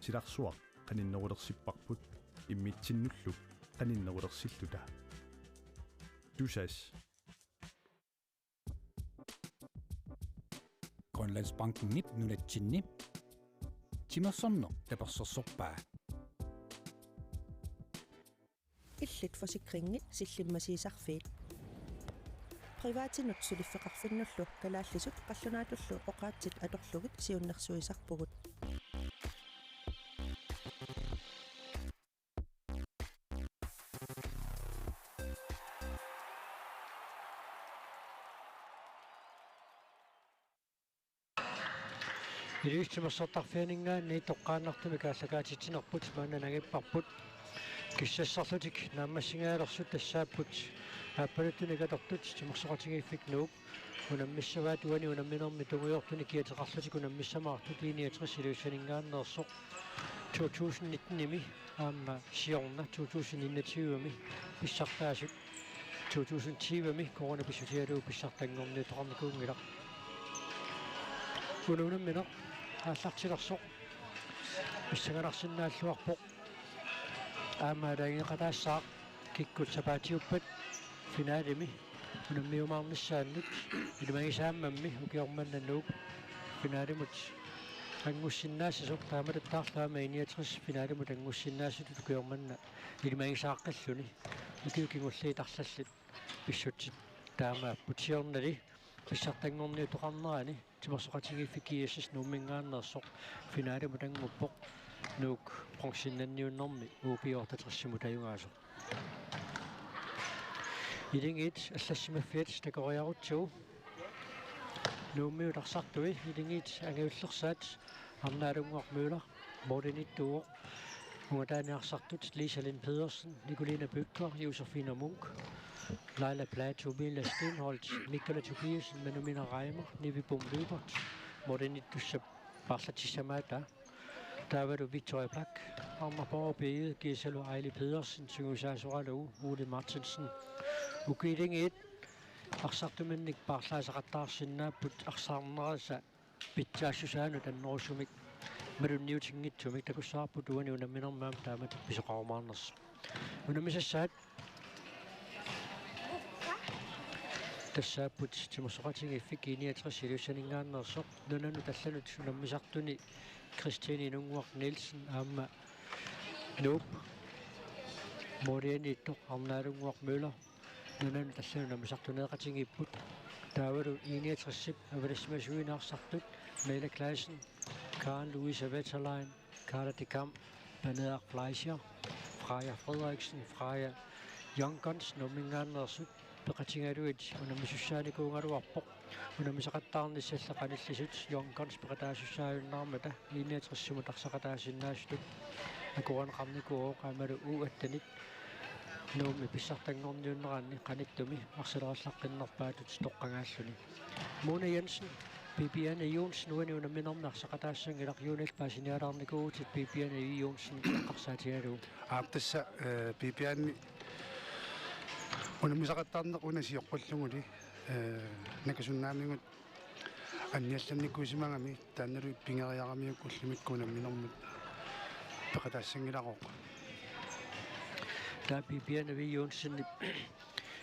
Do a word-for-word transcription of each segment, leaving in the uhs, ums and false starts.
Silarsuaq qaninnerulersipparput immitsinnullu qaninnerulersilluta. Tusass. Grønlandsbankenip nunatsinni timersorneq tapersersorpaa. Illit forsikringi sillimmasiisarfiit. Privatinut suliffeqarfinnullu kalaallisut qallunaatullu oqaatsit atorlugit siunnersuisarpugut. Ilivitsumersortarfianinngaanniit toqqaannartumik aallakaatitsinerput maanna nangipparput. Kissassarlutik naammassingajalersut tassaapput aappaluttunik atortut Timersoqatigiiffik Nuuk unammissavaat uani unamminermi tungujortunik kiateqarlutik unammissamaartut I niogtres Ilulissaninngaanneersoq to tusind nitten-imi aamma siorna to tusind enogtyve-mi pissartaasut to tusind tyve-mi corona pissutigalugu pissartanngorniuttoqarnikuunngilaq. Una unammineq aallartilersoq pissanganarsinnaalluarpoq. Aamma aalajangeeqataassaaq kikkut sapaatiuppat finalemi unammiumaarnissaannut ilimagisaammat ukioq manna Nuuk finalimut anngussinnaassasoq, taamatuttaarlu aamma I niogtres finalimut anngussinnaasutut ukioq manna ilimagisaaqqilluni. Ukiut kingulliit arlallit pissutsit taamaapput. Siornali pissartanngorniuttoqarnerani Timersoqatigiiffik G S S Nuumminngaanneersoq finalimut annguppoq Nuuk bronzennanniunnermi U B otteogtres-imut ajugaasoq. Illingiit allassimaffiat takoriarutsigu Nuummiut arsartui. Illingiit angajullersaat Arnaalunnguaq Møller målimiittuuvoq. Ungataani arsartut Lisa Lind Pedersen, Nicoline Bødker, Josefine Munk, Laila Platou, Mila Steenholdt, Nicola Tobiassen, Manumina Reimer, Nivi Bum Lyberth, målimiittussap paarlatissamaata. Taavalu Victoria Black, Arnarpoq B, kiisalu Aili Pedersen, sungiusaasoralugu Ole Martinsen. Ukiut illingiit arsartuminnik paarlaasaqattaarsinnaapput arsaarnerisa pitsaassusaanut annerusumik malunniutinngitsumik. Takussavarput uani unamminermi aamma taamatut pisoqarumaarnersoq. Unammisassaat tassaapput Timersoqatigiiffik I niogtres Ilulissaninngaanneersoq, nunanut allanut unammisartuni Christine Inunnguaq Nielsen aamma Nuup målianiittoq Arnaalunnguaq Møller nunanut allanut unammisartuneeqatigiipput. Taavalu I niogtres-ip avalassimasuineq arsartut Mela Clausen, Karen Louise Wetterlein, Carla de Kamp, Paneeraq Fleischer, Freja Frederiksen, Freja, Young Guns Nuumminngaanneersut peqatigalugit unammisussaanikuugaluarpoq. Unammisaqattaarnissalli qanillisut Young Guns peqataasussaajunnaarmata I niogtres-imut arsaqataasinnaasutut akuerineqarnikuuvoq. Aammalu U attenit Nuummi pissartanngorniunneranni qanittumi arsalerillaqqinnerpaatut toqqagaalluni. Mona Jensen, Bibiane Johnsen uani unamminermi arsaqataassanngilaq. Juunil paasinialaarnikuuvutit Bibiane Johnsen eqqarsaatigalugu. Aap, tassa, eh, Bibiane unammisaqattaarneq una sioqqulluguli, eh, nakasunnaamigut anniallannikuusimagami taannalu pigeriaramiuk ullumikkut unamminermut peqataassanngilarooq. Taava Bibiane V. Johnsen,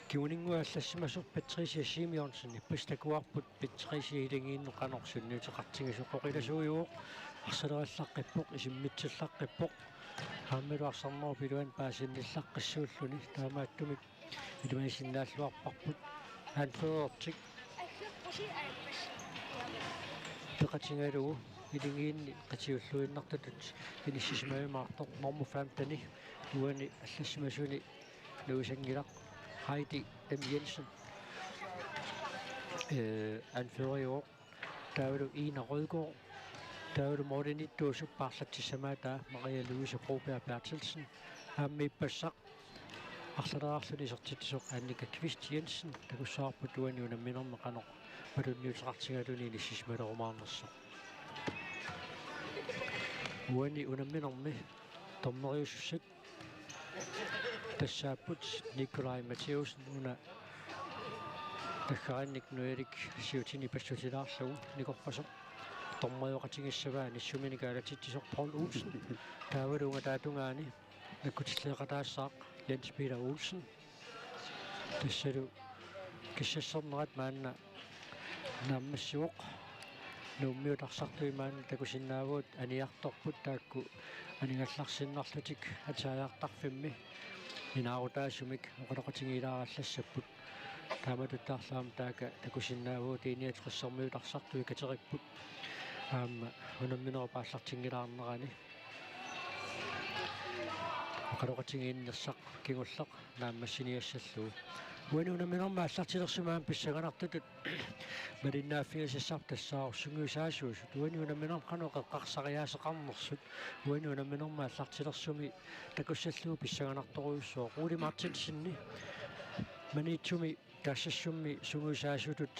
kinguninngua allassimasoq Patricia Simeonsen, ippassaq takuarput Patricia ilannguinnaq qanoq sunniuteqartigisoq. Oqilasuujuvoq, arsalerillaqqippoq, isimmitsillaqqippoq. Aammalu arsarnerup iluani paasinnillaqqissuulluni, taamaattumik ilimagisinnaalluarparput. Anførertik peqatigalugu ilannguinni qitiulluinnartutut inissisimajumaartoq, normu femten-i uani allassimasuni nuisanngilaq, Heidi M. Jensen, eh, anføreriuvoq. Taavalu Ina Rødgaard. Taavalu målimiittuusup paarlatsissamaata Maria Louise Broberg Berthelsen. Aamma ippassaq arsaleriarluni isertitsisoq Annika Kvist Jensen, takussavarput uani unamminermi qanoq malunniuteqartigaluni inissisimalerumaarnersoq. Uani unamminermi dommeriusussat tassaapput Nikolaj Matthæussen, una taggarinnik nujalik siutini passutilaarlugu nikorpasoq. Dommerioqatigissavaani suminik aalatitsisoq Paul Olsen. Taavalu ungataatungaani nakkutilleeqataassaaq Jens Peter Olsen. Tassalu kissassarnerat maanna naammassivoq. Nuummiut arsartui maanna takusinnaavugut aniartorput taakku aningallarsinnarlutik atisaajartarfimmi inaarutaasumik oqaloqatigiilaarallassapput. Taamatuttaarlu aamma taakku takusinnaavugut I niogtressermiut arsartui kateripput. Aamma unamminerup aallartinngilaarnerani oqaloqatigiinnersaq kingulleq naammassiniassallugu. Uani unamminermi aallartilersumi aamma pissanganartutut malinnaaffigisassarput tassaavoq sungiusaasuusut. Uani unamminermi qanoq eqqarsariaaseqarnersut. Uani unamminermi aallartilersumi takussallugu pissanganartorujussuuvoq. Ole Martinsenip Maniitsumi Kaassassummi sungiusaasutut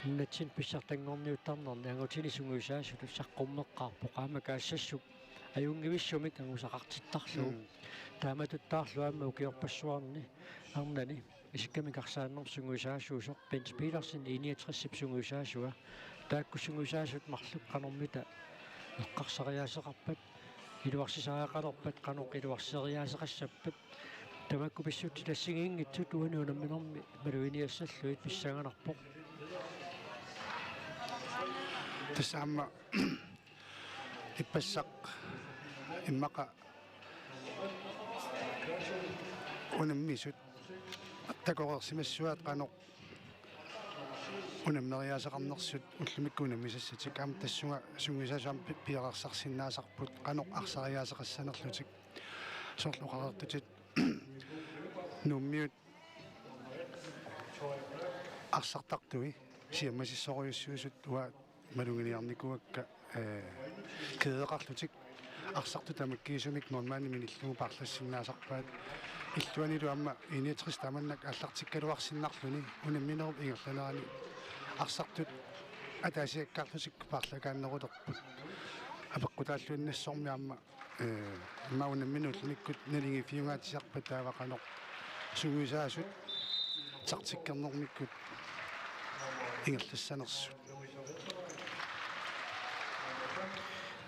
nunatsinni pissartanngorniuttarnerni angutini sungiusaasutut saqqummeqqaarpoq aamma Kaassassup ajunngivissumik angusaqartittarlugu. Mm. Taamatuttaarlu aamma ukiorpassuarni arnani isikkamik arsaannermut sungiusaasuusoq Bent Petersen I niogtresip sungiusaasua. Taakku sungiusaasut marluk qanormita eqqarsariaaseqarpat, iluarsisariaqalerpat, qanoq iluarseriaaseqassappat. Tamakku pissutsit assigiinngitsut uani unamminermi maluginiassallugit pissanganarpoq. Tassa aamma ippassaq immaqa unammisut takoreersimassuaat qanoq unammeriaaseqarnersut ullumikkut unammisassatik aamma tassunga sungiusaasut aamma pi-, piareersarsinnaasarput qanoq arsariaaseqassanerlutik. Soorlu oqareerputit Nuummiut arsartartui siammasissorujussuusut uanga maluginiarnikuuakka, ee, kædeqarlutik arsartut tamakkiisumik målmandimik minillugu paarlassinnaasarpaat. Illuanilu aamma I niogtres taamannak aallartikkaluarsinnarluni unamminerup ingerlanerani arsartut ataasiakkaarlutik paarlakaannerulerput. Apeqqutaalluinnassormi aamma Ee, immaqa unammineq ullumikkut naligiiffiungaatsiarpat taava qanoq sungiusaasut taktikkernermikkut ingerlassanersut.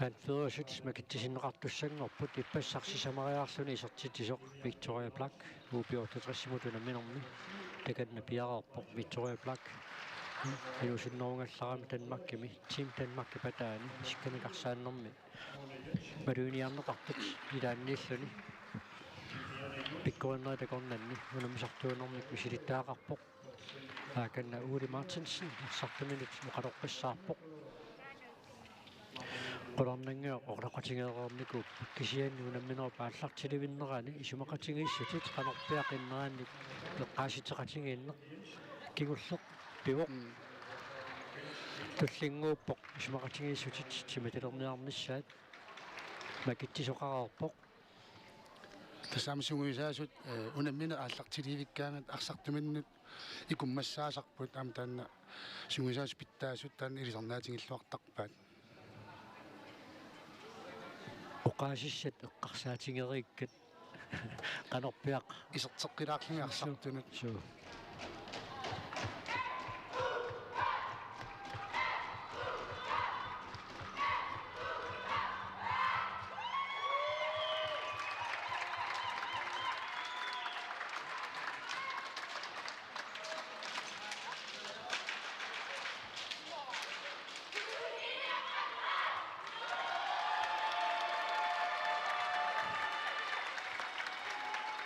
Anførersut makitsisinneqartussanngorput ippassaq sisamariarluni isertitsisoq Victoria Black U B otteogtresimut unamminermi takanna piareerpoq Victoria Black. Inuusunnerugallarami Danmarkimi Team Danmarkip ataani isikkamik arsaannermi maluginiarneqartut ilaanniilluni. Pikkorinnerit akornanni unammisartuunermik misilittagaqarpoq. Taakkunani Ole Martinsen arsartuminut oqaloqqissaarpoq. Qularnanngooq oqaloqatigeereernikuupput kisianni unamminerup aallartilivinnerani isumaqatigiissutit qanorpiaq innerannik eqqaasitseqatigiinneq kingulleq pivoq. Mm. Tullinnguuppoq isumaqatigiissutit timitalerniarnissaat. Makitsisoqareerpoq. Tassami sungiusaasut, ee, unammineq aallartilivikkaangat arsartuminnut ikummassaasarput aamma taanna sungiusaasut pitsaasut taanna ilisarnaatigilluartarpaat. Oqaasissat eqqarsaatigereerikkat qanorpiaq iserteqqilaarluni arsartunut. Suu.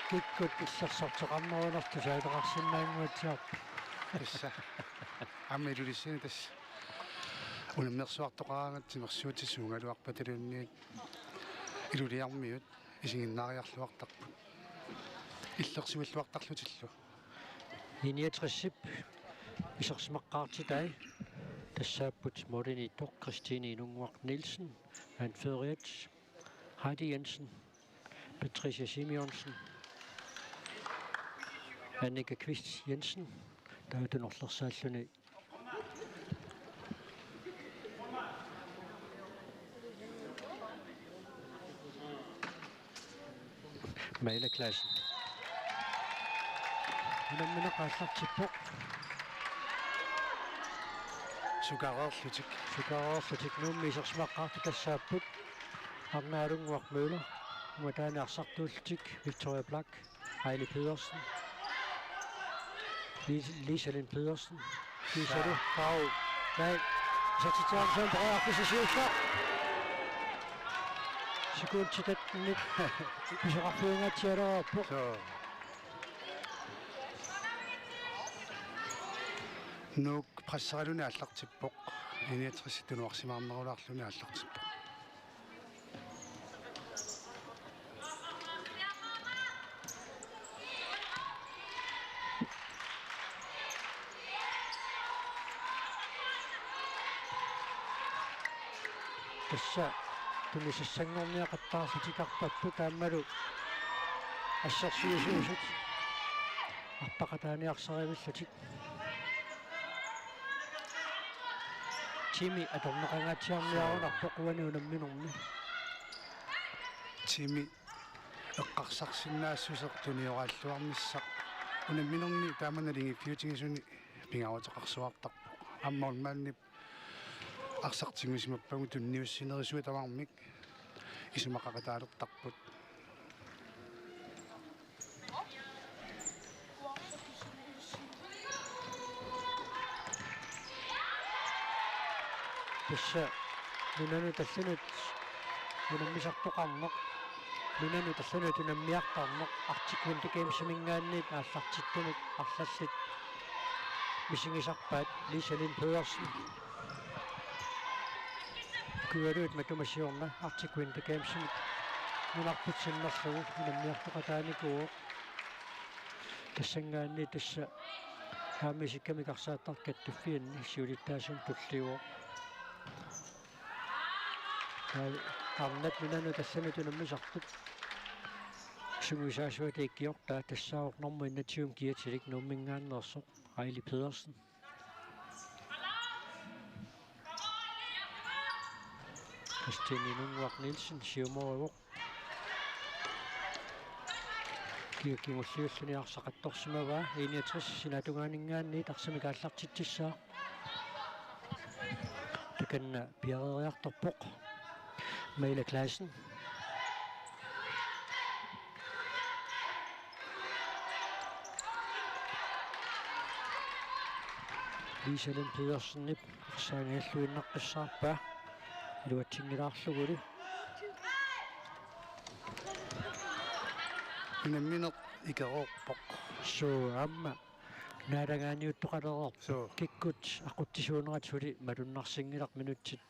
Kikkut illersorteqarnerunertut saateqarsinnaaguatsiarput. Tassa. Aamma Ilulissani tassa unammersuartoqaraangat timersuutit suugaluarpataluunniit Iluliarmiut isiginnaariarluartarput. Illersuilluartarlutillu. I niogtresip isersimaqqaartitai tassaapput målimiittoq Christine Inunguaq Nielsen, anføreriat Heidi Jensen, Patricia Simeonsen, Annika Kvist Jensen, taava tunorlersaalluni Maila Clausen. Unammineq aallartippoq. Sukareerlutik. Sukareerlutik Nuummi isersimaqqaartut tassaapput Arnaalunnguaq Møller, uumataani arsartuullutik Victoria Black, Aili Pedersen, Lis-, Lisa Lind Pedersen, Kiisalu, Kau, nej, isertitsiarnissamut periarfissaq siulleq. Sekundit attenit pisoqarfiungaatsiaraarpoq. Suu. Nuuk presseraluni aallartippoq. I-niogtres tunuarsimaarnerulaarluni aallartippoq. Tassa tunisassanngorniaqattaarlutik arpapput aammalu assersuisuusut arpaqataaniarsarivillutik. Timi atorneqangaatsiarniarunarpoq uani unamminerni. Timi eqqarsarsinnaassuseq tunioraalluarnissaq unamminerni taama naligiiffiutigisuni pingaaruteqarsuartarpoq. Aamma unamminerni arsaq tigusimappagu tunniussinerisuat tamarmik isumaqaqataalertarput. Tassa nunanut allanut unammisartoqarneq, nunanut allanut unammiartarneq Arctic Winter Gamesiminngaanniit aallartittunut arlallit misigisarpaat Lisa Lind Pedersen. Ukiualuit matuma siorna Arctic Winter Gamesimut nunarput sinnerlugu unammiartoqataanikuuvoq. Tassanngaanniit tassa aamma isikkamik arsaattartut kattuffianni siulittaasumik tulliuvoq. Taava arnat nunanut allanut unammisartut sungiusaasuata ikkiortaa tassaavoq normu enogtyve kiatilik Nuumminngaanneersoq Aili Pedersen. Christine Inunnguaq Nielsen siumorivoq. Kia kingulliulluni arsaq attorsimavaa, I-niogtres sinaatungaaninngaanniit arsamik aallartitsissaaq. Takanna piareeriartorpoq Maila Clausen. Lisa Lind Pedersenip arsaq angajalluinnaqqissaarpaa iluatsinngilaarlugulu. Unammineq ikeroorpoq. Suu, aamma naalagaaniuttoqalereerpoq. Suu. Kikkut aqutsisuunerat suli malunnarsinngilaq minutsit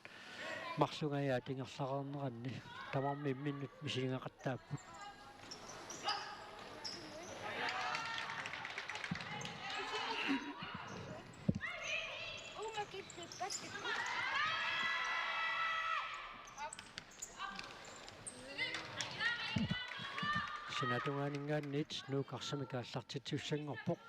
marlungajaat ingerlareerneranni, tamarmik imminnut misigingaqattaapput. Sinaatungaaninngaanniit Nuuk arsamik aallartitsissanngorpoq.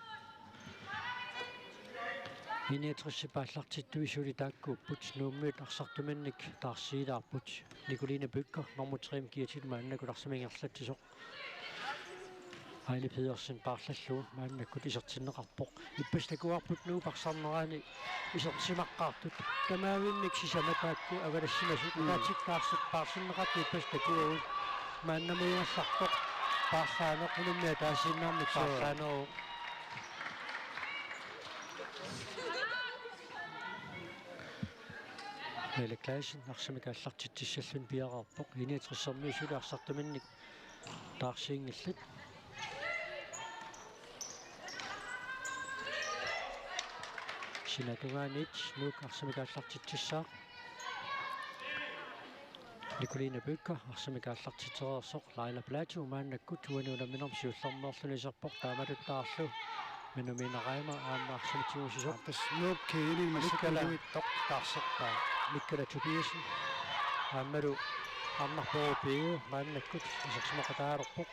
I-niogtresip aallartittui suli taakkuupput, Nuummiut arsartuminnik taarsiilaarput. Nicoline Bødker, nummer tre-mi kiatillu, maannakkut arsamik ingerlatsisoq. Aili Pedersen paarlallugu maannakkut isertinneqarpoq. Ippassaq takuarput Nuup arsarnerani isersimaqqaartut. Tamaavimmik sisamat taakku avalassimasut. Mm. Ataatsip taarsi-, taarsinneqartoq ippassaq takuagut. Maannamut ingerlartoq paarlaaneq, unammineq ataasiinnarmik. Suu. Paarlaaneruvoq. Melle Clausen arsamik aallartitsissalluni piareerpoq. I-niogtressermiut suli arsartuminnik taarsiinngillat. Sinaatungaaniit Nuuk arsamik aallartitsissaaq. Nicoline Bødker arsamik aallartitsereersoq. Laila Platou maannakkut uani unamminermi siullermeerluni iserpoq, taamatuttaarlu Manu Miina Reimer aamma arsamik tigusisoq. Tassa Nuuk Kjæring Mikkala. Massakkut taarserpaa. Mikkala Tobiassen aammalu Arnarpoq Piu maannakkut isersimaqataalerpoq.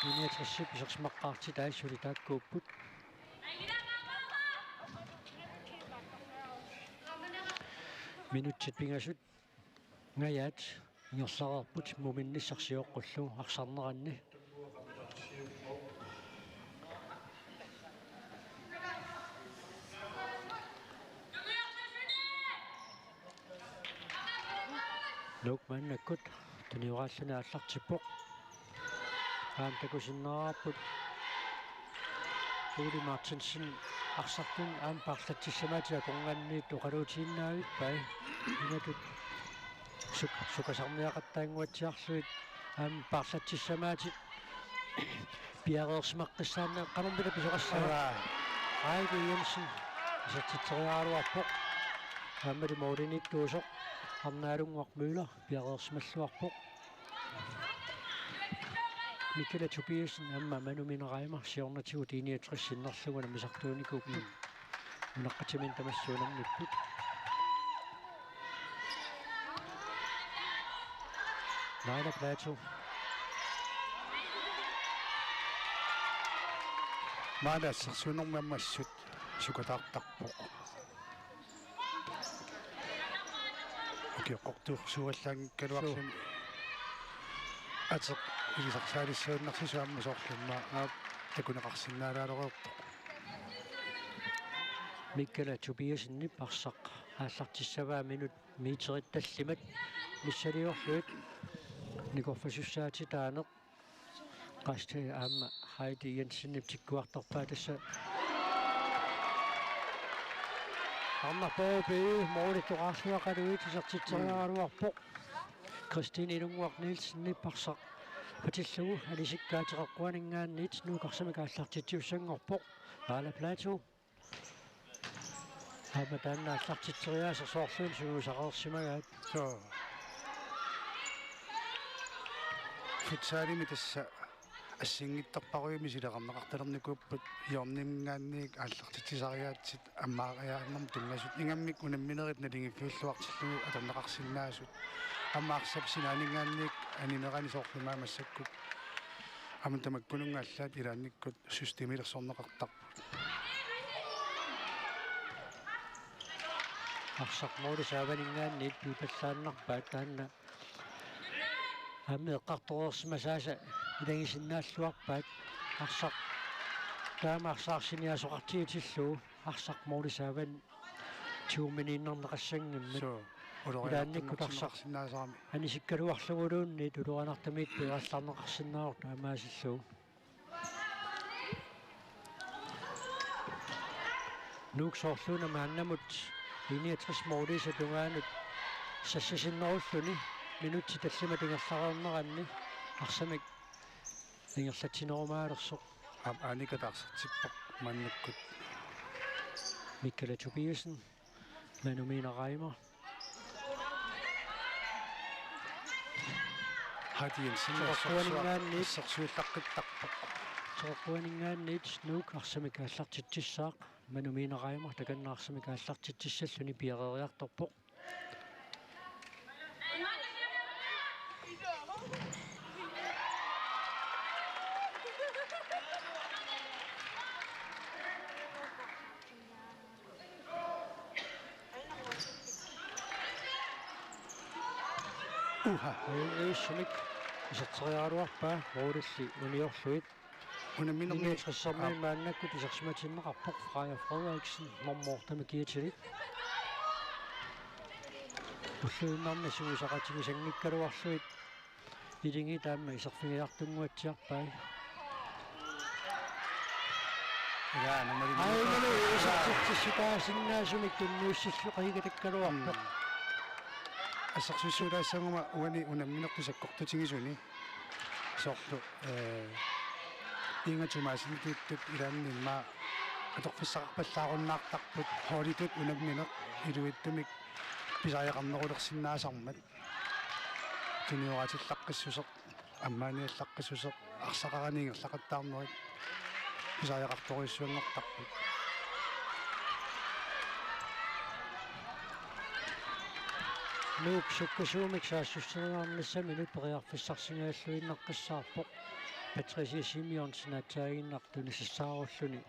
I-niogtresip isersimaqqaartitai suli taakkuupput. Minutsit pingasut ngajaat ingerlareerput muminnissaq sioqqullugu arsarneranni. Nuuk maannakkut tunioraallutik aallartippoq. Aamma takusinnaavarput Ole Martinsen arsartuni aamma paarlatsissamaatip akornanniit oqaluutiinnaavippai. Imatut suk-, sukasarniaqattaannguatsiarlugit aamma paarlatsissamaatit piareersimaqqissaannaat qanormita pisoqassavat. Aa. Heidi Jensen isertitseriaraluarpoq. Aammalu målimiittuusoq Arnaalunnguaq Møller piareersimalluarpoq. Michaela Tobiassen aamma Manu Mina Reimer siornatigut I niogtres sinnerlugu unammisartuunikuupput. Mm. Nunaqqatimiinneq tamassi unammipput. Laila Platou. Maanna assersuinermi aamma assut sukataartarpoq. Ukioqqortuusuallaanngikkaluarluni. Suu. Ateq ilisarsaalissagunarsisoq aamma soorlu immaqa aap takuneqarsinnaalaalereerpoq. Michaela Tobiassenip arsaq aallartissavaa minut meterit tallimat missiliorlugit nikorfasussaatitaaneq. Qassi aamma Heidi Jensenip tikkuartorpaa tassa. Arnarpaa B målip toqqarluaqaluit isertitseriaraluarpoq. Christine Ilunguaq Nielsenip arsaq patillugu anisikkaa teqeqquaninngaanniit Nuuk arsamik aallartitsisussanngorpoq. Laila Platou. Aamma taanna aallartitseriaaseq soorluuna sungiusareersimagaat. Suu. Futsalimi tassa assinngitsorpassuit misileqarneqartalernikuupput hjørneminngaanniit aallartitsisariaatsit ammaariaannarmut tunngasut ingammik unamminerit naligiiffiulluartillugit atorneqarsinnaasut. Aamma arsap sinaaninngaanniit aninerani soorlu immaqa massakkut. Aamma tamakkununnga allaat ilaannikkut systemilersorneqartarput. Arsaq målip saavaninngaanniit piipallaannarpaat taanna. Aamma eqqartoreersimasaasa ilagisinnaalluarpaat. Arsaq taama arsaq arsiniaasoqartigitillugu arsaq målip saavani tyveminiinnarneqassanngimmat. Suu, ulorianartumik ilaannikkut arsaq sinnaasarami. Anisikkaluarluguluunniit ulorianartumik peerallarneqarsinnaavoq taamaasillugu. Nuuk soorluuna maannamut I niogtres måliisa tungaanut sassasinnerulluni minutsit tallimat ingerlareerneranni arsamik ingerlatsinerumaalersoq. Aap, Annika taarsertippoq maannakkut. Michaela Tobiassen, Manu Mina Reimer. Heidi Jensen, teqeqquaninngaanniit. Assersuillaqqittarpoq. Teqeqquaninngaanniit Nuuk arsamik aallartitsissaaq. Manu Mina Reimer takanna arsamik aallartitsissalluni piareeriartorpoq. Uha. Uisumik iserteriaraluarpaa målilli uniorlugit. Unamminermi I niogtressermiit, aap, maannakkut isersimatinneqarpoq Freja Frederiksen, nummer otte-mi kiitilik. Ulluinnarni sungiusaqatigisanngikkaluarlugit ilingit aamma iserfigiartunnguatsiarpai. Ilaa, nummer ni. Aammalu isertitsissutaasinnaasumik tunniussilluaqqikkaluarpoq. Mm. Assersuissuulaassaguma uani unamminertut sakkortutigisuni. Soorlu, eh, Inga Thomassen tuuttut ilaanni immaqa atorfissaqarpallaarunnaartarput holditut unammineq iluitsumik pisariaqarnerulersinnaasarmat. Tunioraatillaqqissuseq, ammaaniallaqqissuseq, arsaqarani ingerlaqattaarnerit pisariaqartorujussuanngortarput. Nuuk sukkasuumik saassussiniarnissaminut periarfissarsigalluinnaqqissaarpoq. Patricia Simeonsen aatsaaginnaq tunisissaarulluni.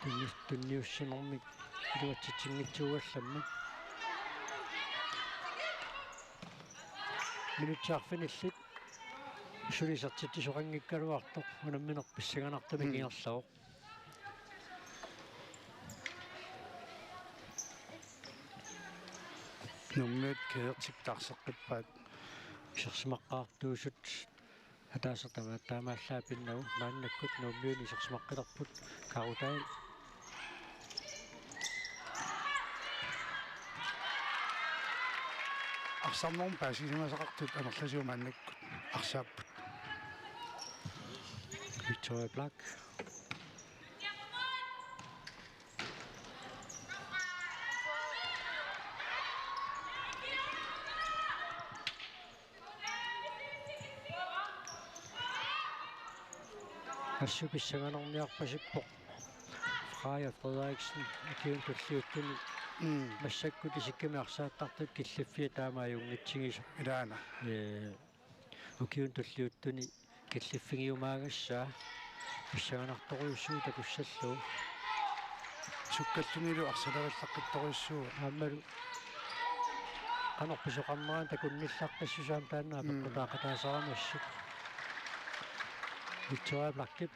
Tunni-, tunniussinermik iluatsitsinngitsuugallammi. Minutsit arfinillit suli isertitsisoqanngikkaluartoq unammineq pissanganartumik, mm, ingerlavoq. Nuummiut kædertip taarseqqippaat. Isersimaqqaartuusut ataaseq tamaat taamaallaat pinnagu, maannakkut Nuummiunit isersimaqqilerput. Karutai. Arsarnermut paasisimasaqartut amerlasuut maannakkut arsaapput. Victoria Black. Assut pissanganarniarpasippoq. Freja Frederiksen, ukiuni tulliuttuni. Mm. Massakkut isikkamik arsaattartut killiffia taama ajunngitsigisoq. Ilaana. Ee, ukiuni tulliuttuni killiffigiumaagassaa pissanganartorujussuuvoq takussallugu. Sukkallunilu arsalerillaqqittorujussuuvoq. Aammalu qanoq pisoqarneranik takunnillaqqissusaa taanna. Mm. Apeqqutaaqataasarami assut. Victoria Blackip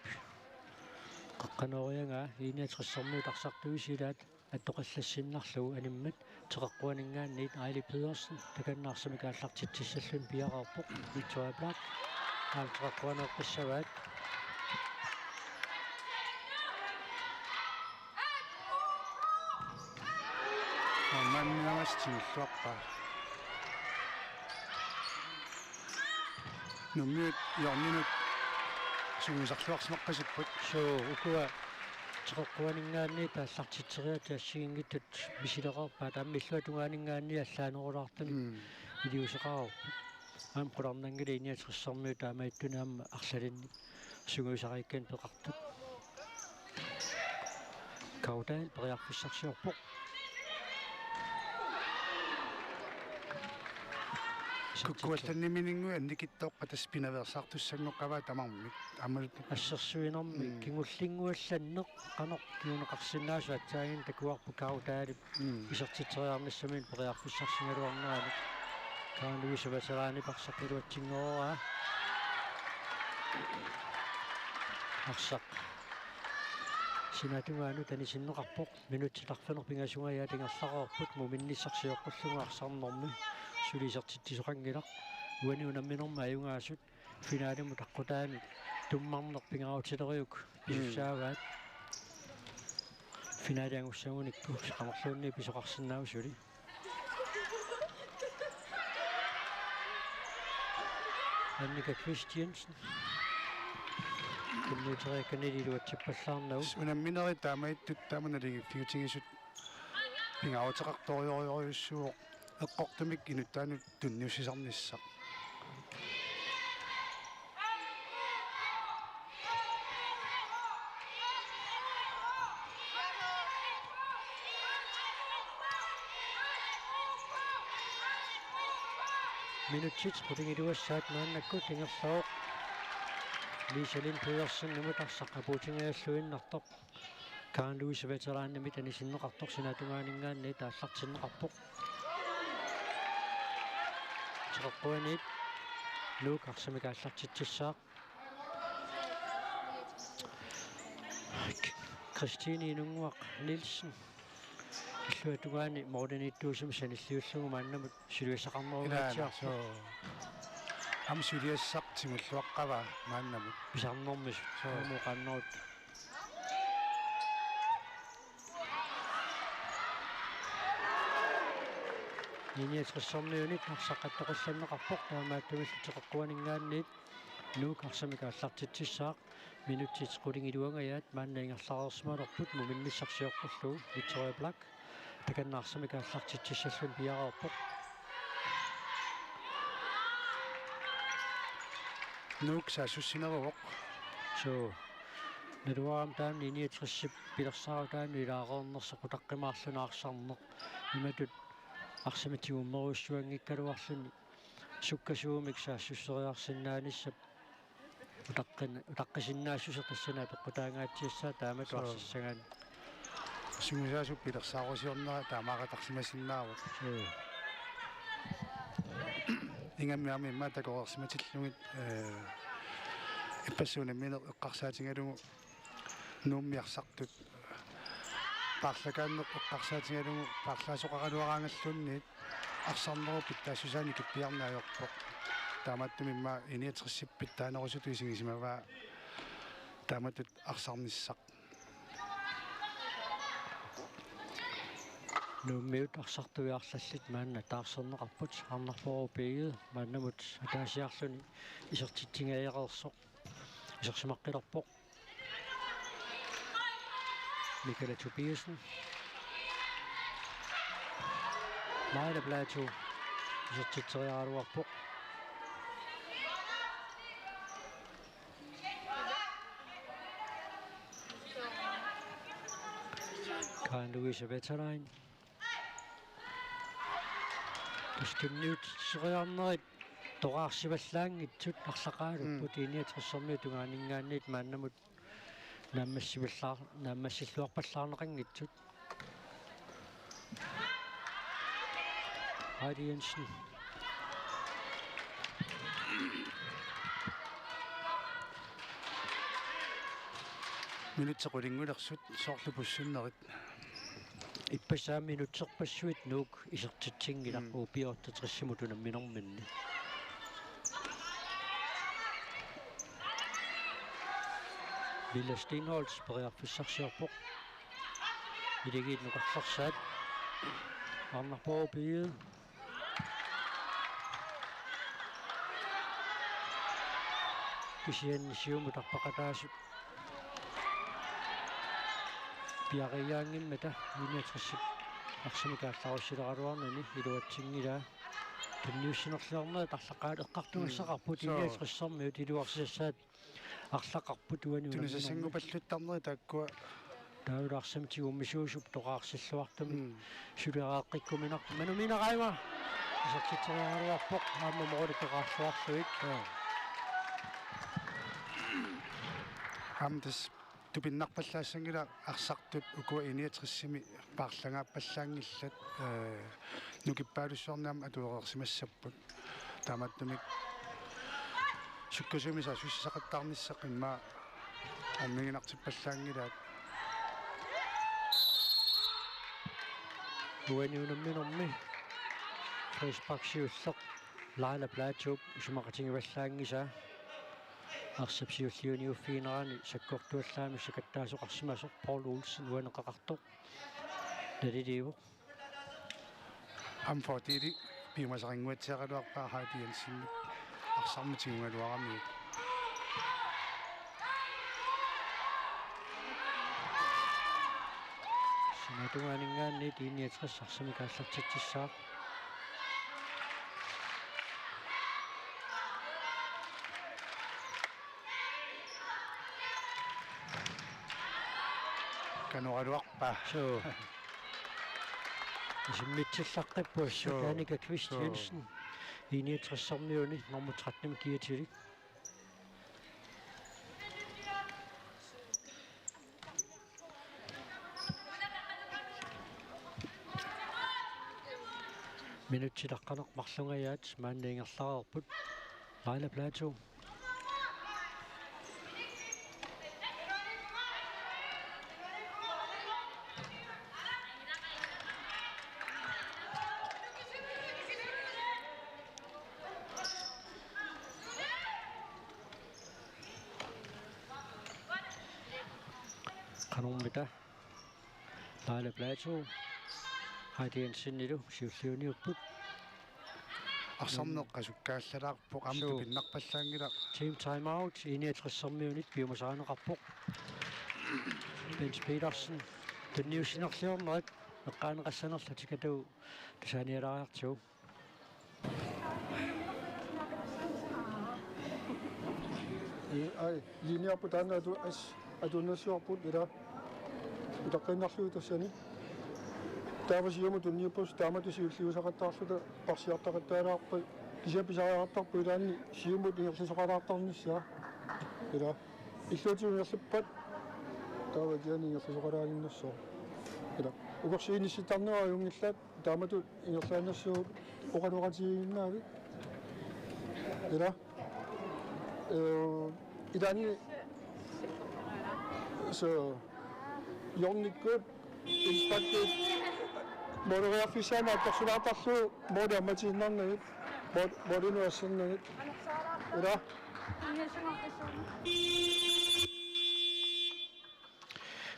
qaqqanooriagaa I-niogtressermiut arsartuisilaat attoqallassinnarlugu animmat teqeqquaninngaanniit. Aili Pedersen takanna arsamik aallartitsissalluni piareerpoq. Victoria Black aamma teqeqquaneeqqissavaat. Aamma tigulluaqqaa. Nuummiut hjørninut sungiusarluarsimaqqasipput. Suu, ukua teqeqquaninngaanniit aallartitseriaatsip assigiinngitsut misilereerpaat, aamma illuatungaaninngaanniit allaanerulaartumik. Mm. Iliuuseqareerput. Aamma qularnanngilaq I-niogtressermiut taamaattuni aamma arlalinnik sungiusariikkanik peqartut. Karutai periarfissarsiorpoq. Kukkuallannimininnguit annikittoorpat tassa pinaveersaartussanngorpaa tamarmik. Aammalu assersuinermi. Mm. Kingullinnguallanneq qanoq kinguneqarsinnaasoq aatsaannguaq takuarput Karutailip. Mm. Isertitseriarnissaminik periarfissarsigaluarnerani. Karen Louise Veteranip arsaq iluatsinngorpoq. Arsaq sinaatungaanut anisinneqarpoq. Minutsit arfineq-pingasungajaat ingerlareerput, muminnissaq sioqqullugu arsarnermi. Suli isertitsisoqanngilaq. Uani unamminermi ajugaasut finalimut aqqutaani tummarneq pingaarutileriuk pisussaavaat. Finali angussagunikku qanoq-luunniit pisoqarsinnaava suli. Annika Christiansen. Tunniuteriakkanilu iluatsippallaarnagu. Unamminerit taamaattut taama naligiiffiutigisut pingaaruteqartorujorujussuuvoq, eqqortumik inuttaanut tunniussisarnissaq. Minutsit qulingiluassaat maannakkut ingerlavoq. Lisa Lind Pedersenimut arsaq apuutingajalluinnartoq. Karen Louise Veteranimit anisinneqartoq sinaatungaaninngaanniit aallartinneqarpoq. Teqeqquaniit Nuuk arsamik aallartitsissaaq. Christine Inunnguaq Nielsen. Illuatungaani målimiittuusumik sanilliullugu maannamut suliassaqarnerugatsiarpoq. Ilaana, suu. Aamma suliassaq tigulluaqqavaa maannamut. Pisarnermisut. Suu. Aamma oqaannerut. I-niogtressermiunit arsaq attoqallanneqarpoq, taamaattumillu teqeqquaninngaanniit Nuuk arsamik aallartitsissaaq. Minutsit qulingiluangajaat maanna ingerlareersimalerput, muminnissaq sioqqullugu Victoria Black takanna arsamik aallartitsissalluni piareerpoq. Nuuk saassussineruvoq. Suu. Naluara aamma taanna I-niogtresip pilersaarutaanut ilaareernersoq utaqqimaarluni arsarneq. Imatut arsamik tigummerujussuanngikkaluarluni sukkasuumik saassusseriarsinnaanissap utaqqin-, utaqqisinnaassuseq tassani apeqqutaangaatsiassaaq taamatut. Suu. Arsassagaanni. Sungiusaasup pilersaarusiornera taamaaqatarsimasinnaavoq. Suu. Ingammik aamma immaqa takoreersimatillugit, ee, ippassaq unammineq eqqarsaatigalugu Nuummi arsartut paarlakaanneq eqqarsaatigalugu paarlaasoqaraluaraangalluunniit. arsarnerup pitsaassusaa nikippiarneq ajorpoq. Taamaattumik immaqa I niogtresip pitsaanerusutut isigisimavaa taamatut arsarnissaq. Nuummiut arsartuiarlallit maanna taarserneqarput, Arnarpoorup B J maannamut ataasiarluni isertitsingajareersoq isersimaqqilerpoq. Michaela Tobiassen. Laila Platou isertitseriaraluarpoq. Karen Louise Wetterlein. Tunniusseriarnerit toqqarsivallaanngitsut arlaqaalupput, mm, I niogtressermiut tungaaninngaanniit maannamut naammassivallaar-, naammassilluarpallaarneqanngitsut. Heidi Jensen. Minutsit qulingulersut soorlu pussunnerit. Ippassaq minutserpassuit Nuuk isertitsinngilaq, mm, U B otteogtresimut unamminerminni. Lilla Steenholdt periarfissarsiorpoq. Ilagiit nukarlersaat. Arnarpoorup B J. Kisianni siumut arpaqataasut piareeriaanngimmata I niogtresip arsamik aallarussileraluarnani iluatsinngilaa. Tunniussinerliornerit arlaqaat eqqartugassaqarput, mm, soo, I niogtressermiut iluarsisassaat arlaqarput uani unamminermi. Tunisassanngupalluttarnerit taakkua. Taavalu arsamik tigummisuusup toqqarsilluartumik, mm, suleqaqqikkuminarpoq. Manu Mineraima isertitseriaraluarpoq aamma moorikkeqarluarluit. Joo. Aamma tassa tupinnarpallaassanngilaq arsartut ukua I niogtresimi paarlagaappallaanngillat, ee, nukippaalussuarnik aamma atuereersimassapput. Taamaattumik sukkasuumik saassussaqattaarnissaq immaqa orniginartippallaanngilaat. Uani unamminermi frispark siulleq Laila Platou isumaqatigivallaanngisaa. Arsap siulliuniuffiginerani sakkortuallaamik sakattaasoqarsimasoq Paul Olsen uaneqaqartoq naliliivoq. Aamma fordeli piumasarinnguatsiaraluarpaa Heidi Jensen arsarmut tigugaluaramiuk. Sinaata tungaaninngaanniit I niogtres arsamik aallartitsissaaq. Kanoraluarpaa. Suu. Isimmitsillaqqippoq, suu, Danica Kvist, suu, Jensen. I niogtressermiuni nummer tretten kiatilik. Minutsit aqqaneq-marlungajaat maanna ingerlareerput. Laila Platou. Qanormita? Laila Platou. Heidi Jensenilu siulliuniupput. Arsarneq qasukkaallalaarpoq, aamma, suu, tupinnarpallaanngilaq. Team timeout, I niogtressermiunit piumasarineqarpoq. Bent Petersen, tunniussinerliornerit eqqaaneqassanerlutik, atu tusaanialaariartigu. Ai, linjerput taanna atu-, as-, atuinnassavarput ila utaqqiinnarlugu tassani. Taava siumut tunniuppoq taamatut siulliusaqattaarluta parsiartaqattaalaarpat, kisianni pisariaqartarpoq ilaanni siumut ingerlasoqalaartarnissaa. Ila illuatungiorlippat taava kisianni ingerlasoqalaaginnassaaq. Ila ukorsiinissittarnerit ajunngillat, taamatut ingerlaannassaaq oqaloqatigiinnaavik. Ila, eh, ilaanni, so, hjørnikkut, impaktit, Måleriarfissaani attorsilaartarlugu måli ammatiinnarnagit. Mål-, målinut assernagu. Ila.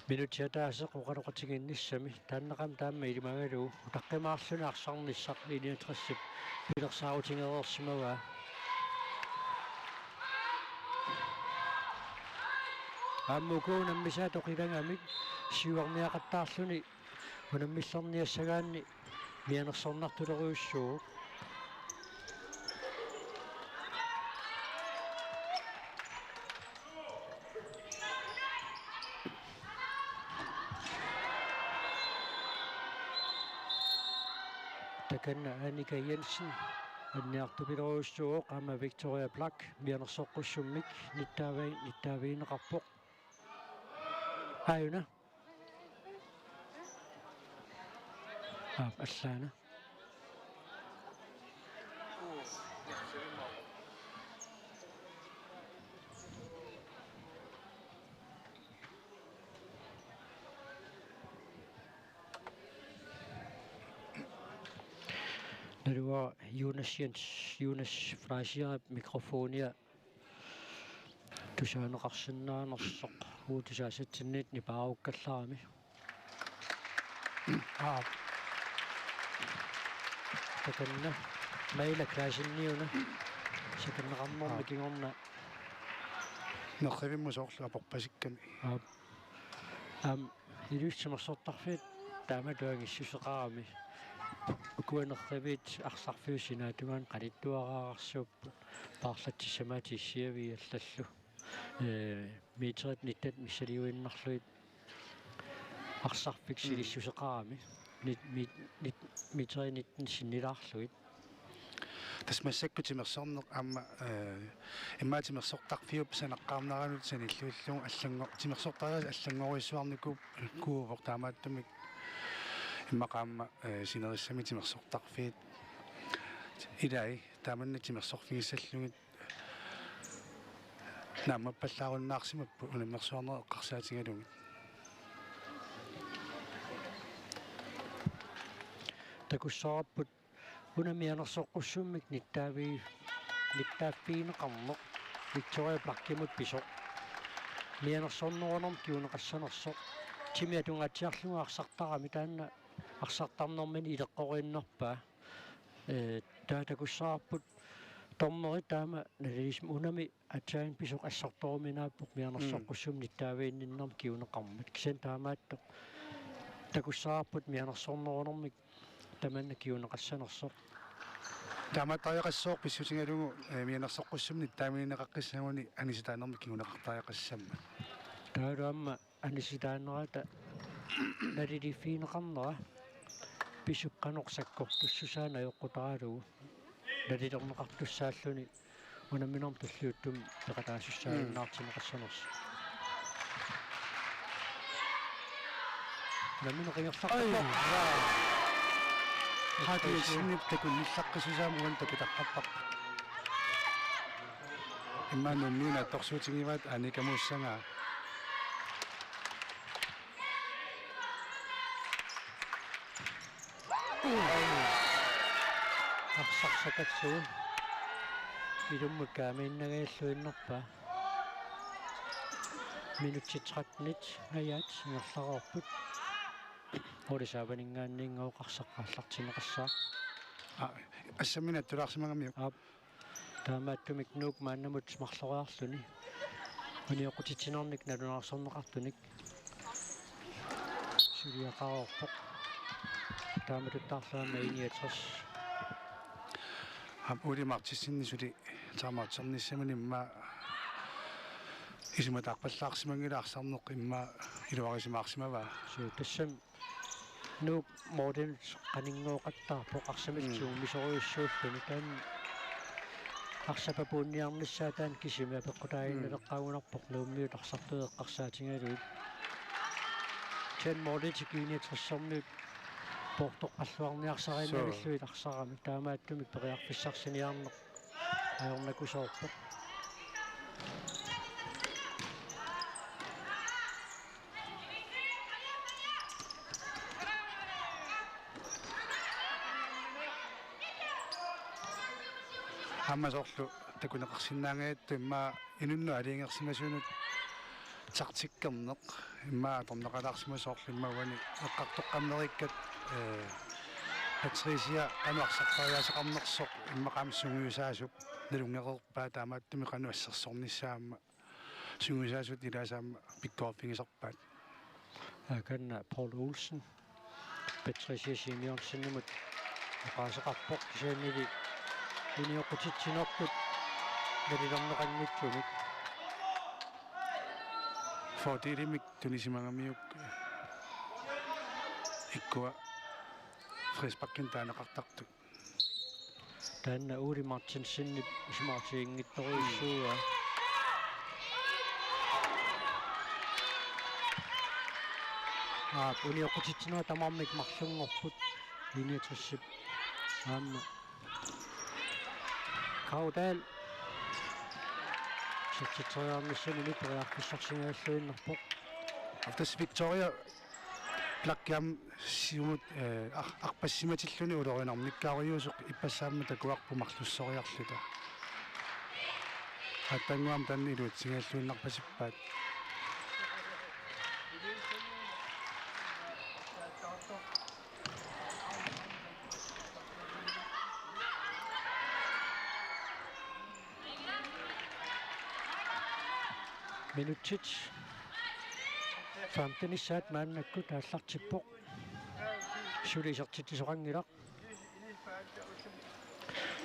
Minutsit ataaseq oqaloqatigiinnissami taannaqami taama ilimagalugu utaqqimaarluni arsarnissaq I niogtresip pilersaarutigereersimavaa. Aamma uku unammisaat oqilagamik siuarniaqattaarluni unammillerniassagaanni mianersornartulerujussuuvoq. Takanna Annika Jensen anniartupilerujussuuvoq, aamma Victoria Black mianersoqqussummik nittaavai-, nittaavigineqarpoq. Aajuna. Aap, allaana. Naluara Jonas Jens, Jonas Fleischerip mikrofonia tusaaneqarsinnaanersoq uagut tusaasatsinniit nipaarukkallarami. Aap. Takanna Maila Klaaseniuna sikanneqarnermi Aap. Kingorna nerrivimmut soorlu aporpasikkami. Aap. Aamma Ilulissat timersortarfiat taamatut angissuseqarami. Ukua nerriviit arsarfiup sinaatungaani qalittuararsuupput paarlatsissamaatitut issiaviit allallu. Ee, meterit nitten missiliinnarlugit arsarfik Mm. silissuseqarami. Nit-, mit-, nit-, meterit nitten sinnilaarlugit. Tassa massakkut timersorneq aamma, ee, immaqa timersortarfiup sanaqqaarneranut sanilliullugu allanngor-, timersortariaaseq allanngorujussuarnikuuvoq taamaattumik immaqa aamma, ee, sinerissami timersortarfiit. Ilai taamanna timersorfigissallugit naammappallaarunnaarsimapput unammersuarnerup eqqarsaatigalugit. Takussavarput una mianersoqqussummik nittaavi-, nittaaffigineqarneq Victoria Blackimut pisoq. Mianersornerunermik kinguneqassanersoq. Timi atungaatsiarlugu arsartarami taanna arsartarnermini ileqqoriinnarpaa. Ee, taava takussavarput dommeri taama nalilismik unami aatsaat pisoq assortoruminaappoq mianersoqqussummik Mm. nittaaviginninnermik kinguneqarmat. Kisianni taamaattoq takussavarput mianersornerunermik tamanna kinguneqassanersoq. Taamaattariaqassooq pissutigalugu, ee, mianersoqqussummik nittaavigineqaqqissaguni anisitaanermik kinguneqartariaqassammat. Taavalu aamma anisitaanerata naliliiffigineqarnera pisup qanoq sakkortussusaa najoqqutaralugu nalilerneqartussaalluni unamminermi tulliuttumi peqataasussaajunnaartinneqassanersoq. Unammineq ingerlaqqippoq. Ai, jaa. Haakip Jensenip takunnillaqqissusaa uani takutaqqapparput. Immaqa Nuummiuna attorsuutigivaat Annika Muussagaa. Arsaq sakatsugu. Ilummut kaamiinnangajalluinnarpaa. Minutsit trettenit ajaat ingerlareerput. Ole Saavaninngaanniinngooq arsaq aallartinneqassaaq. Aa, assamminik attulaarsimagamiuk. Aap. Taamaattumik Nuuk maannamut marloriarluni unioqqutitsinernik nalunaarsorneqartunik suliaqareerpoq. Taamatuttaarlugu aamma I niogtres. Aap, Ole Martinsen suli timersornissamini immaqa isumataarpallaarsimanngilaq arsarneq immaqa iluarisimaarsimavaa. Suu, tassami Nuuk målinut qaninngooqattaarpoq arsamik Mm. siummisorujussuulluni, taanna arsap apuunniarnissaa taanna kisimi apeqqutaaginnaleqqaagunarpoq Mm. Nuummiut arsartut eqqarsaatigalugit. Taanna målitik I niogtressermiut poortoqqalluarniarsariinnavillugit Suu. Arsaramik, taamaattumik periarfissarsiniarneq ajornakusoorpoq. Aamma soorlu takuneqarsinnaangajattut immaqa inunnut aalajangersimasunut taktikkerneq immaqa atorneqalaarsimasoq soorlu immaqa uani eqqartoqqannerikkat, eh, Patricia qanoq arsartariaaseqarnersoq immaqa aamma sungiusaasup nalunngereerpaa, taamaattumik qanoq assersornissaa aamma sungiusaasut ilaasa aamma pikkoriffigisarpaat. Akanna Paul Olsen Patricia Simeonsenimut oqaaseqarpoq, kisiannili unioqqutitsinertut nalilerneqanngitsumik. Fordelimik tunisimagamiuk ikkua frisparkinik taaneqartartut. Taanna Ole Martinsenip isumaqatiginngitsorujussuuaa. Aap, unioqqutitsinera tamarmik marlunngorput. I niogtresip aamma Kaudal. Isertitseriarnissaminut periarfissarsinnaalluinnarpoq. Aftasi Victoria Blakkiam siumut, eh, ar-, arpassimatilluni ulorianarnikkaarujuusoq ippassaammat takuarput marlussoriarluta. Aatsaannguaq taanna iluatsinngilluinnarpasippaat. Minutsit femtenissaat maannakkut aallartippoq. Suli isertitsisoqanngilaq.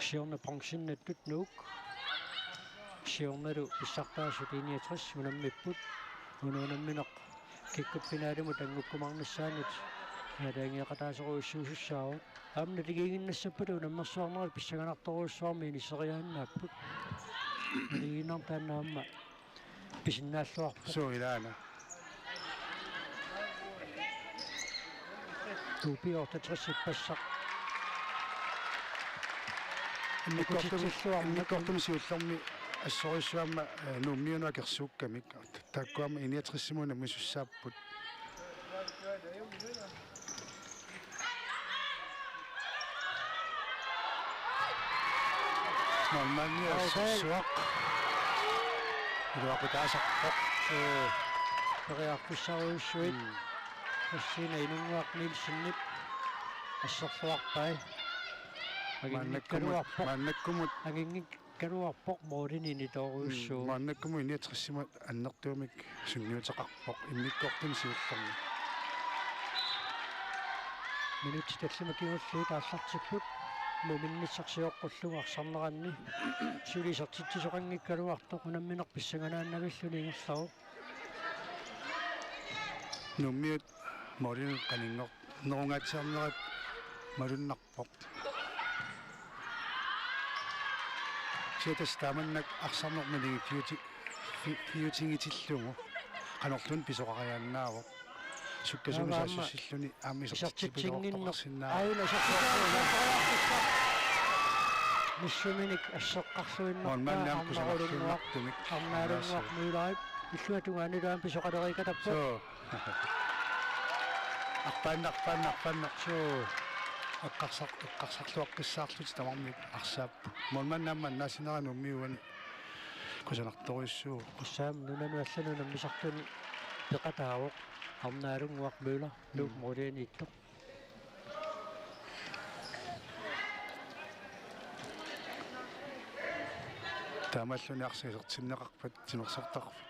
Siorna bronzinnattut Nuuk. Siornalu pissartaasut I niogtres unammipput. Una unammineq kikkut finaalimut anngukkumaarnissaanut aalajangeeqataasorujussuusussaavoq. Aamma naligiinnassappata unammersuarnerit pissanganartorujussuarmik inisseriaannaapput. Naligiinnarmi taanna aamma pisinnaalluarpoq. Suu, ilaana. Tuupi otteogtres ippassaq. Immikkoortumi, immikkoortumi siullermi assorujussuarmik, eh, Nuummiunut akersuukkamik. Taakku aamma I niogtresimut nammisussaapput. Målmandi Kaudal. Assorsuaq. Iluaqutaasarpoq. Ee, periarfissarujussuit. Mm. Christina Inunnguaq Nielsenip asserluarpai. Maannakkumut, anginngikkaluarpoq. Maannakkumut. Anginngik- Kaluarpoq målini initoorujussuuvoq. Mm, maannakkumut I niogtresimut annertuumik sunniuteqarpoq immikkoortumi siullermi. Minutsit tallimat kingulliit aallartipput. Muuminnissaq sioqqullugu arsarneranni. Suli isertitsisoqanngikkaluartoq unammineq pissanganaannavilluni ingerlavoq. Nuummiut målinut qaninngornerungaatsiarnerat malunnarpoq. Siatas taamannak arsarneq maligi fiuti-, fi-, fiutigitillugu. Qanorluunniit pisoqariaannaavoq. Sukkasuumik aamma saassussilluni aamma isertitsipilortoqarsinnaa. Aina isertitsipilortoqarsinnaa. Missuminik asseqqarluinnarpaa. Målmandi aamma kusanarluinnartumik. Arnaalunguaq Møllerip illuatungaanilu aamma pisoqaleriikatappoq. Suu. Arpaannaq, arpaannaq, arpaannaq. Suu. Eqqarsar-, eqqarsarluaqqissaarlutik tamarmik arsaapput. Målmandi aamma annaasinera Nuummiut uani kusanartorujussuuvoq. Tassa aamma nunanut allanut unammisartuni peqataavoq Arnaalunguaq Møller, Nuuk, mm, målimiittoq. Taamaalilluni arsaq isertinneqarpat timersortarfik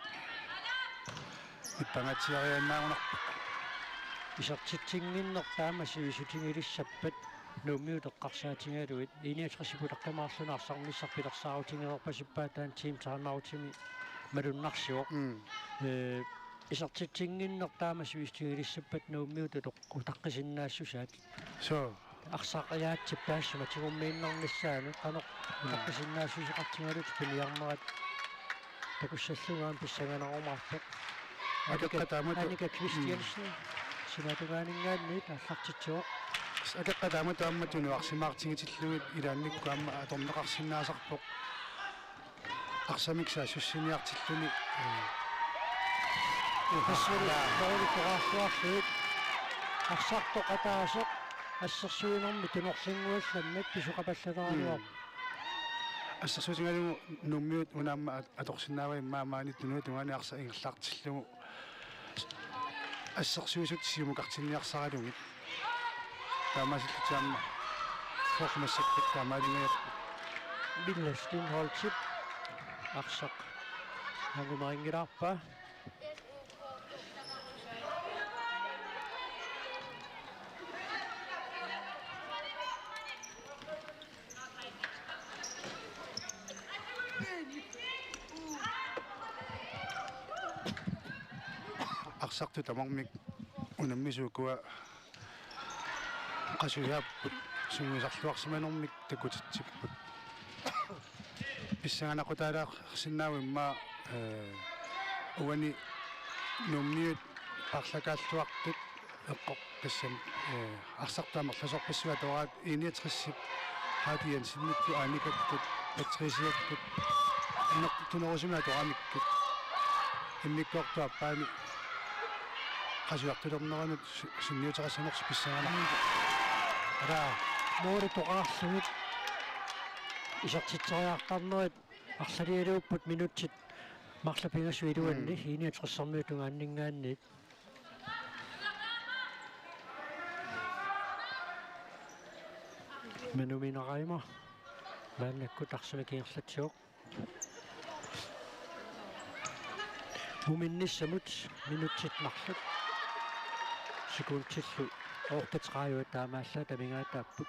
nipangatsiariaannaagunarpoq. Isertitsinnginneq taama sivisutigilissappata Nuummiut eqqarsaatigalugit I niogtresip utaqqimaarluni arsarnissaq pilersaarutigilerpasippaat taanna team timeoutimi malunnarsivoq. Mm. Ee, isertitsinnginneq taama sivisutigilissappata Nuummiut utoq-, utaqqisinnaassusaat. Suu. Arsaq ajaatsip taassuma tigummiinnarnissaanut qanoq, mm, utaqqisinnaassuseqartigalutik piniarnerat takussallugu aamma pissanganarumaarpoq. Akeqqat taamatut. Annika Christiansen, mm, sinaatungaaninngaanniit aallartitsivoq. Akeqqat taamatut aamma tunuarsimaartigitillugit ilaannikkut aamma atorneqarsinnaasarpoq. Arsamik saassussiniartilluni, ee, uqassalu, aa, målikoraarsuarluit arsartoq ataaseq assersuinermi tunorlinnguallannik pisoqapallataraluarpoq. Mm. Assersuutigalugu Nuummiut una aamma at-, atorsinnaavai, immaqa maani tunuani tungaani arsaq ingerlaartillugu assersuisut siumukartinniarsaralugit. Taamaasillutik aamma soorlu massakkut taamaalingajappoq. Ville Steenholdtip arsaq angumerinngilaarpaa. Arsartut tamarmik unammisut ukua qasujaapput, sungiusarluarsimanermik takutitsipput. Pissanganaqutaalaarsinnaavoq immaqa, eh, uani Nuummiut paarlakaalluartut eqqor-, tassami, eh, arsartut amerlasoorpassuit atoraat, enogtresip Hardy Jensenitut, Anikattut, Patriciattut, inertunerusumik atoramikkit. Immikkoortup aappaani qasujartulerneranut su-, sunniuteqassanersoq pissanganaq. Ala, målip toqarlugit isertitseriartarnerit arlalialuupput minutsit marluk pingasut iluanni. Mm. Enogtresimiut tungaanninngaanniit. Manu Minarajima maannakkut arsamik ingerlatsivoq. Muminnissamut minutsit marluk sekundillu otteogtredive taamaallaat amigaataapput.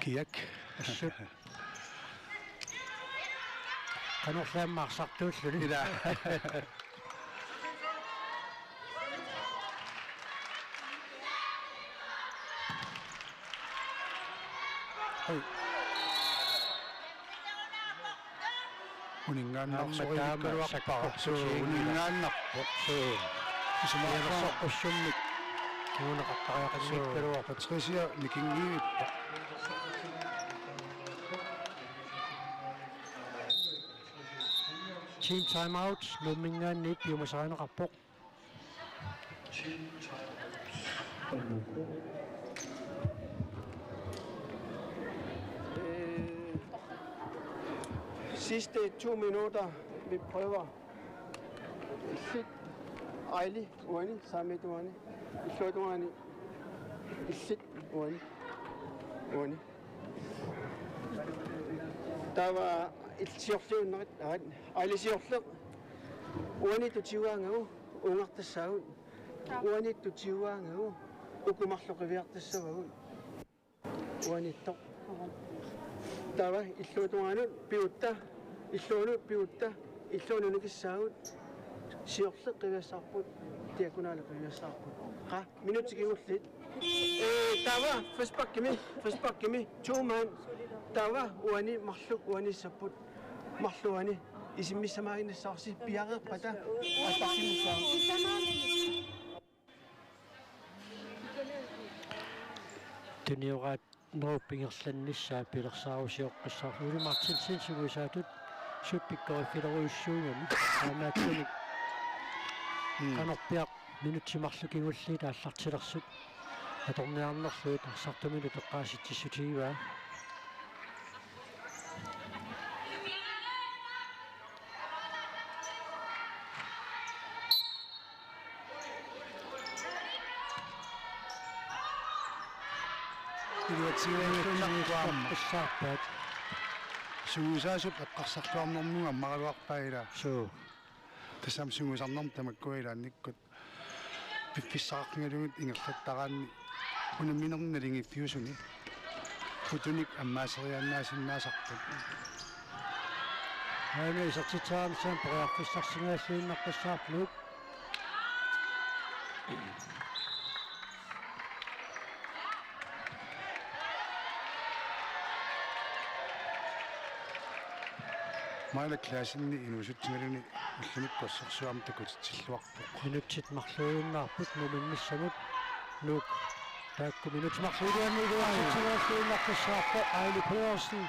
Kiak. Assut. Qanorlaammi arsartuulluni. Ila. Hoi. Uninngaannarsoq. Aamma taama ulikkaluarpara. Suu, sakkortusiinngilaq. Uninngaannarpoq. Suu. Isumaqarpoq. Isersoqqussummik. Kinguneqartariaqanngikkaluarpoq. Suu. Patricia nikinngivippoq. Team timeout, Nuumminngaanniit piumasarineqarpoq. Øh, sidste to minutter, vi prøver. Illit, Aili, uani, saamiit uani. Illuatungaani. Illit, uani. Uani. Taava illit siorliunnerit, aat, Aili siorleq. Uaniittut tigugaangagu uungartassaagut. Uaniittut tigugaangagu uku marluk qiviartassavagut. Uaniittoq. Taava illuatungaanut pigutta, illuanut pigutta, illuanut nikissaagut. Siorleq qiviassavarput, diagonali qiviassavarput. Qaa, minutsit kingulliit. Ee, taava frisparkimi, frisparkimi, to mand. Taava uani marluk uaniissapput. Marluk uani. Isimmissamaaginnassavarsi piareerpata. Aallartinnissaa. Tunioraat Nuup ingerlannissaa pilersaarusioqqissaarpoq. Ole Martinsen sungiusaatut suut pikkoriffilerujussuugami. Taamaattunik. Mm. Qanorpiaq minutsit marluk kingulliit aallartilersut atorniarnerlugit arsartuminut eqqaasitsissutigivaa. Iluatsinnguunnarpoq aamma. Eqqarsarpaat. Sungiusaasup eqqarsarluarnermut ammaraluarpaa ilaa. Suu. Tassami sungiusarnermut tamakkua ilaannikkut piffissaqarfigalugit ingerlattaraanni unamminerni naligiiffiusuni putunik ammaaseriaannaasinnaasarput. Aana isertitsaarnissaanut periarfissarsingajalluinnaqqissaarput. Maila Claessenip inuusutsigaluni ullumi assersuarmik takutitsilluarpoq. Minutsit marluinnarput muminnissamut Nuuk Taakku minutsit marluulluunniit iluatsitsilaarluinnartussaavoq Aili Pedersen.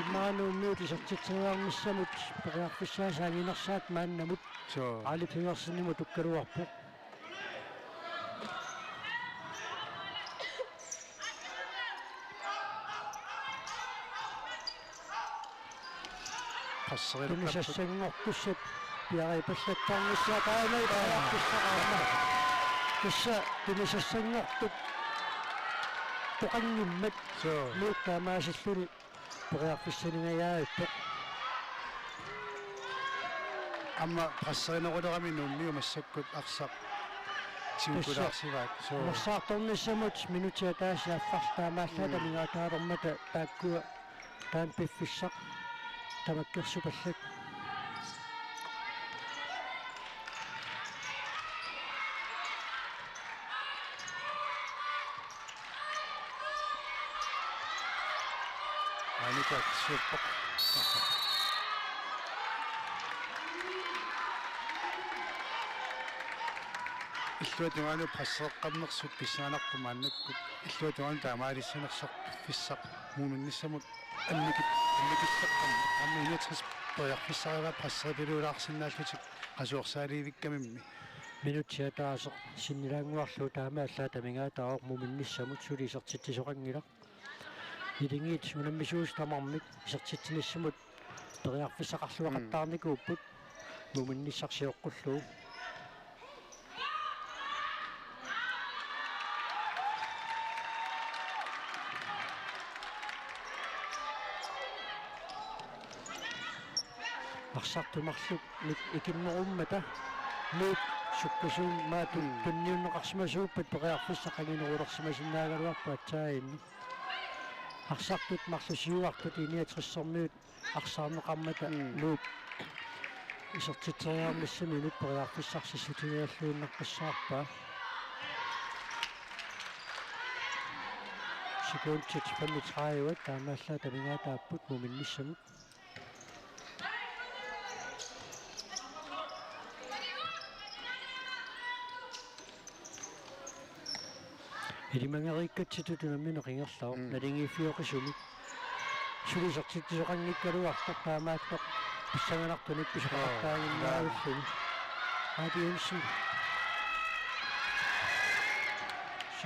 Immaqa Nuummiut isertitseriarnissamut periarfissaasa anginersaat maannamut. Suu. Aili Pedersenimut tukkaluarpoq. Qasserilerput. Tunisassanngortussat piareerpallattarnissaat taamai periarfissaqarama. Tassa tunisassanngortut toqanngimmat. Suu. Nuuk taamaasilluni periarfissaningajaavippoq. Aamma qasserinerulerami Nuummiut massakkut arsaq tigukkulaarsivaat. Suu. Amersaartornissamut minutsit ataaseq affarlu taamaallaat. Mm. Amigaataalermata taakkua taanna piffissaq tamakkersupallat. Anika super. Illuatungaanut presseqqammersut pissanganarpoq maannakkut. Illuatungaanut taamaalissanersoq piffissaq Muuminnissamut annikit-, annikilleqqammat. Aamma enogtres periarfissarivaa presserpiluulaarsinnaallutik qasuersaaliivikkamimmi. Minutsit ataaseq sinnilaannguarlugu taamaallaat amigaataavoq Muuminnissamut, suli isertitsisoqanngilaq. Ilingit unammisuusut tamarmik isertitsinissamut periarfissaqarluaqattaarnikuupput. Mm. Muuminnissaq sioqqullugu. Arsartut marluk ikinnerummata Nuuk sukkasuumik maatut. Mm. Tunniunneqarsimasuuppat periarfissaq anginerulersimasinnaagaluarpoq aatsaannguaq. Arsartut marluk siuartut enogtresermiut arsaarneqarmata. Mm. Nuuk isertitseriarnissaminut periarfissarsiissutigilerluinnartussaavoq. Sekundit femogtredive taamaallaat amigaataapput Muuminnissamut. Ilimageriikkatsitut unammineq ingerlavoq. Mm. Naligiiffioqisumik. Suli isertitsisoqanngikkaluartoq taamaattoq pissanganartunik pisoqaqattaaginnarlugu. Aa. Aadi Jensen.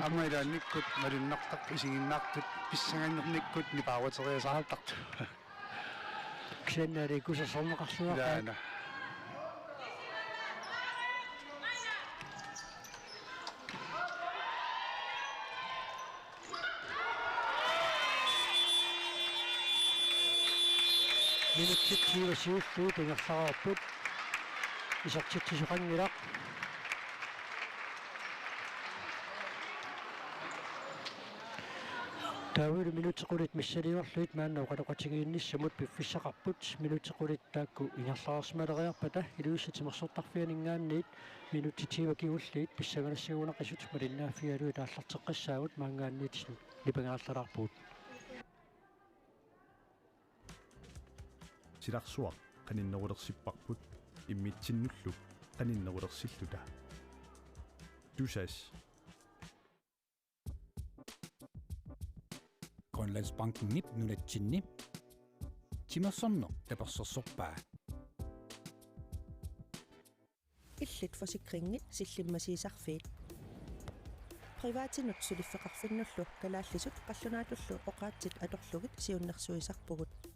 Aamma ilaannikkut malunnartartut isiginnaartut pissanganarnikkut nipaaruteriasaartartut. Kisianni ikusersorneqarluarpaat. Ilaana. Minutsit tyve siulliit ingerlareerput. Isertitsisoqanngilaq. Taavalu minutsit qulit missiliorlugit maanna oqaloqatigiinnissamut piffissaqarput. Minutsit qulit taakku ingerlareersimaleriarpata Ilulissat Timersortarfianinngaanniit minutsit tyve kingulliit pissanganassagunaqisut malinnaaffigalugit aallarteqqissaagut, maanngaanniit nipangerallalaarpugut. Silarsuaq qaninnerulersipparput immitsinnullu qaninnerulersilluta. Tusass. Grønlandsbankenip nunatsinni timersorneq tapersersorpaa. Illit forsikringit sillimmasiisarfiit. Privatinut suliffeqarfinnullu kalaallisut qallunaatullu oqaatsit atorlugit siunnersuisarpugut.